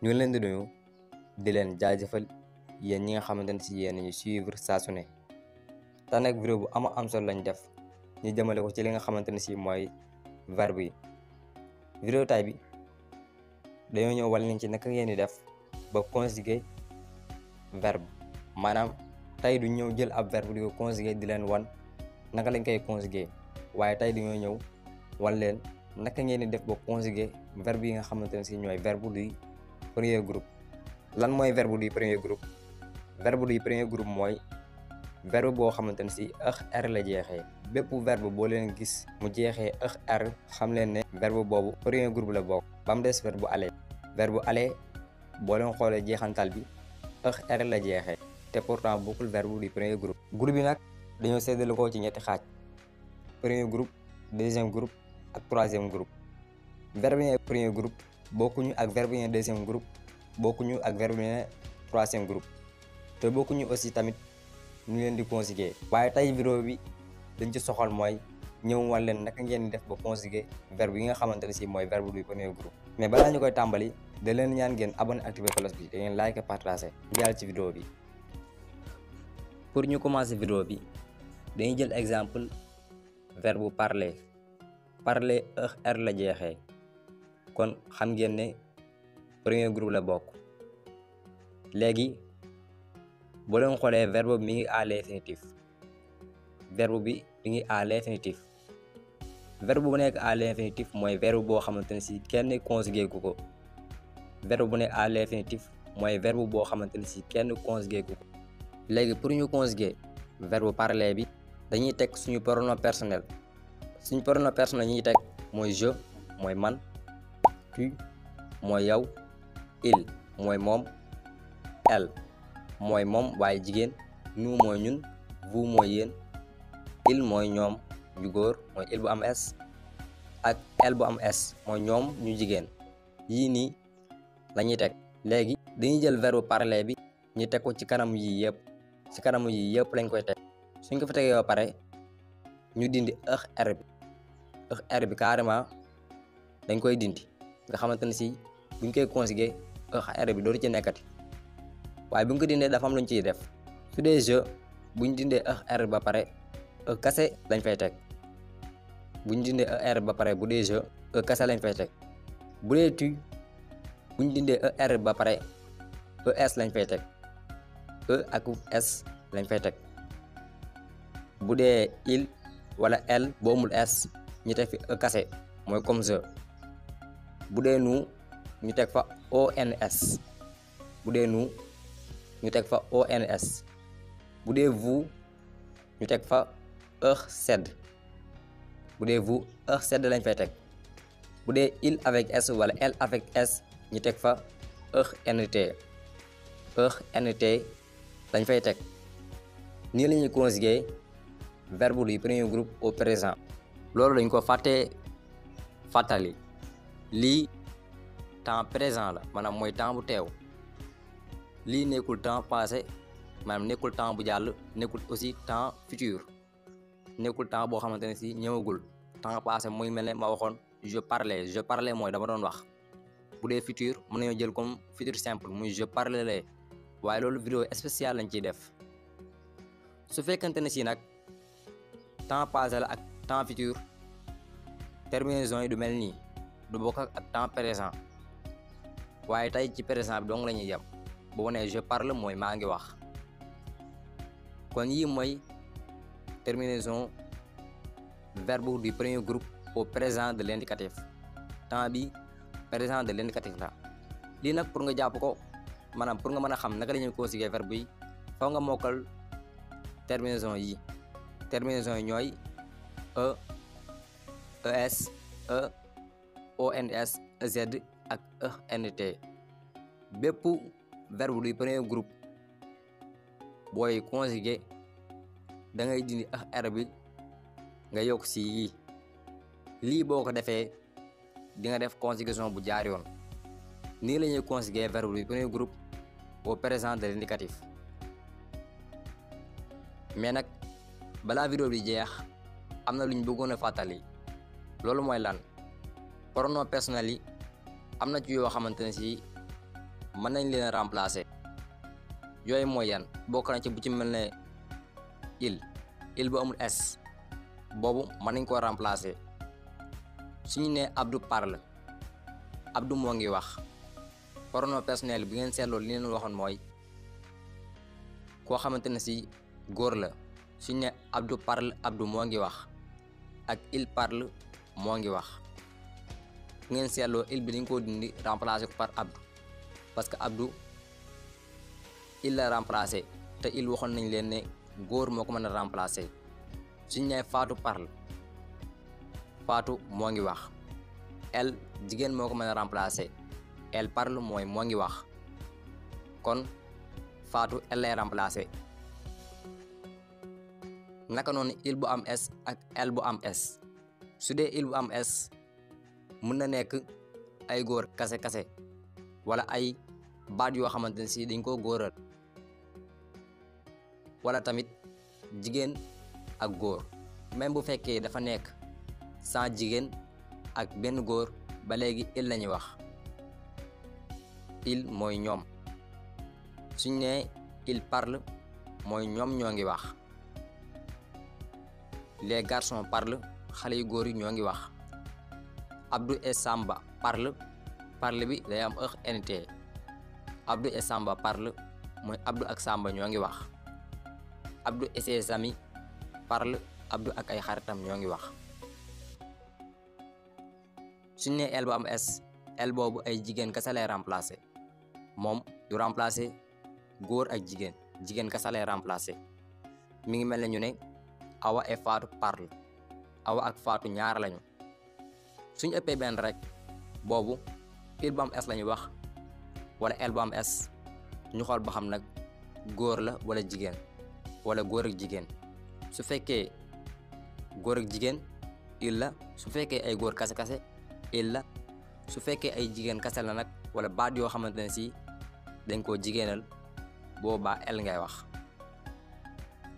ñu ngi leen di nuyu di leen jaajëfal yéen ñi nga xamante ne si yéen ñu suivre saa su ne te nag vidéo bu am solo lañ def ñu jëmale ko ci li nga xamante ne si mooy verbe yi. vidéo tay bi dañoo ñëw wal nañ ci naka ngeen di def ba conjuguer verbe, maanaam tey du ñëw jël ab verbe di ko conjuguer di leen wan naka lañ koy conjuguer, waaye tey dañoo ñëw wan leen naka ngeen di def ba conjuguer verbe yi nga xamante ne si ñooy verbe du premier groupe. Lan mooy verbe du premier groupe? Verbe du premier groupe mooy verbe boo xamante ne si er la jeexee. bépp verbe boo leen gis mu jeexee er xam leen ne verbe boobu premier groupe la bokk, ba mu des verbe aller. Verbe aller boo leen xoolee jeexantal bi er la jeexee te pourtant bokkul verbe du premier groupe. Groupe yi nag dañoo séddale ko ci ñetti xaaj: premier groupe, deuxième groupe ak troisième groupe. Verbe yi premier groupe bokkuñu ak verbe yi deuxième groupe, bokkuñu ak verbe yi troisième groupe, te bokkuñu aussi tamit ñu leen di conjuguer. waaye tey vidéo bi dañ ci soxal mooy ñëw wan leen naka ngeen di def ba conjuguer verbe yi nga xamante ne si mooy verbe du premier groupe. mais balaa ñu koy tàmbali da leen ñaan ngeen abonné, activer cloche bi, da ngeen like et partager. jàll ci vidéo bi. pour ñu commencer vidéo bi dañuy jël exemple verbe parler. Parler er la jeexee, kon xam ngeen ne premier groupe la bokk. léegi boo leen xoolee verbe bi mi ngi à l'infinitif. Verbe bi mi ngi à l'infinitif. Verbe bu nekk à l'infinitif mooy verbe boo xamante ne si kenn conjugué gu ko. Verbe bu nekk à l'infinitif mooy verbe boo xamante ne si kenn conjugué gu ko. léegi pour ñu conjuguer verbe parler bi dañuy teg suñu pronom personnel. suñu pronom personnel ñuy teg mooy je mooy man, tu mooy yow, il mooy moom, elle mooy moom waaye jigéen, nous mooy ñun, vous mooy yéen, il mooy ñoom ñu góor mooy il bu am s, ak elle bu am s mooy ñoom ñu jigéen. yii nii la ñuy teg. léegi dañuy jël verbe parler bi ñu teg ko ci kanam yii yëpp. ci kanamu yii yëpp lañ koy teg. suñ ko fa tegee ba pare ñu dindi er bi. er bi carrément dañ koy dindi nga xamante ne si buñ koy conjuguer er bi dootu ci nekkati. waaye buñ ko dindee dafa am luñ ciy def. su dee je buñ dindee er ba pare kase lañ fay teg. buñ dindee er ba pare bu dee je kase lañ fay teg. bu dee tu buñ dindee er ba pare es lañ fay teg. ak s lañ fay teg. bu dee il wala elle boo amul s ñu teg fi kase mooy comme je. bu dee nous ñu teg fa ons. bu dee nous ñu teg fa ons. bu dee vous ñu teg fa sed. bu dee vous sed lañ fay teg. bu dee il avec s wala elle avec s ñu teg fa nt. nt lañ fay teg. nii la ñuy conjuguer verbe du premier groupe au présent. loolu dañ ko fàttali. lii temps présent la, maanaam mooy temps bu teew. lii nekkul temps passé, maanaam nekkul temps bu jàll, nekkul aussi temps futur, nekkul temps boo xamante ne si ñëwagul. temps passé muy mel ne ma waxoon je parlais mooy dama doon wax. bu dee futur mën nañoo jël comme futur simple muy je parlerai, waaye loolu vidéo spéciale lañ ciy def. su fekkante ne si nag temps passé la ak temps futur, terminaison yi du mel nii, du bokk ak temps présent. waaye tey ci présent bi dong la ñuy yem. boo nee je parle mooy maa ngi wax. kon yii mooy terminaison verbe du premier groupe au présent de l'indicatif. temps bi présent de l'indicatif la. lii nag pour nga jàpp ko, maanaam pour nga mën a xam naka la ñuy conjuguer verbe yi, faw nga mokkal terminaison yi. terminaison yi ñooy es, ons, ez ak nt. bépp verbe du premier groupe booy conjuguer da ngay dindi er bi nga yokk si yii. lii boo ko defee di nga def conjugation bu jaar yoon. nii la ñuy conjuguer verbe du premier groupe au présent de l'indicatif. mais nag balaa vidéo bi jeex am na lu ñu bëggoon a fàttali. loolu mooy lan? pronom personnel yi am na ci yoo xamante ne si mën nañ leen a remplacer yooyu mooy yan bokk na ci bu ci mel ne il bu amul s boobu mën nañ koo remplacer suñu ne Abdou parle Abdou moo ngi wax. pronom personnel bi ngeen seetloo li leen waxoon mooy koo xamante ne si góor la suñu ne Abdou parle Abdou moo ngi wax ak il parle moo ngi wax. bu ngeen seetloo il bi dañ koo dindi remplacer ko par Abdou parce que Abdou il la remplacer te il waxoon nañ leen ne góor moo ko mën a remplacer suñu ne Fatou parle Fatou moo ngi wax elle jigéen moo ko mën a remplacer elle parle mooy moo ngi wax kon Fatou elle lay remplacer. naka noonu il bu am s ak elle bu am s su dee il bu am s mën na nekk ay góor kase wala ay baat yoo xamante ne si dañ koo góoral wala tamit jigéen ak góor même bu fekkee dafa nekk sans jigéen ak benn góor ba léegi il lañuy wax. il mooy ñoom suñ ne il parle mooy ñoom ñoo ngi wax. les garçons parlent xale yu góor yi ñoo ngi wax. Abdou et Samba parle bi day am nt. Abdou et Samba parle mooy Abdou ak Samba ñoo ngi wax. Abdou et ses amis parle Abdou ak ay xaritam ñoo ngi wax. suñ ne elle bu am s elle boobu ay jigéen kese lay remplacer moom du remplacer góor ak jigéen kese lay remplacer mi ngi mel ne ñu ne Awa et Fatou parle Awa ak Fatou ñaar lañu suñu ëppee benn rek boobu il bu am s lañuy wax wala elle bu am s ñu xool ba xam nag góor la wala jigéen wala góor ak jigéen su fekkee góor ak jigéen il la su fekkee ay góor kase il la su fekkee ay jigéen kase la nag wala baat yoo xamante ne si dañ koo jigéenal boobaa elle ngay wax.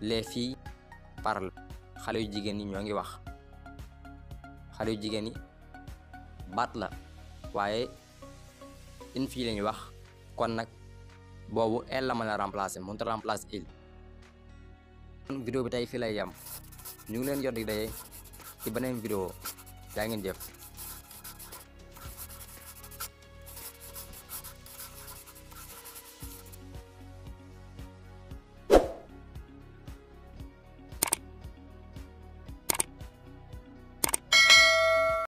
les filles parlent xale yu jigéen ñi ñoo ngi wax xale yu jigéen ñi baat la waaye une fille lañuy wax kon nag boobu elle la mën a remplacer mënut a remplacer il. vidéo bi tey fii lay yam ñu ngi leen jot di daje ci beneen vidéo jaa ngeen jëf.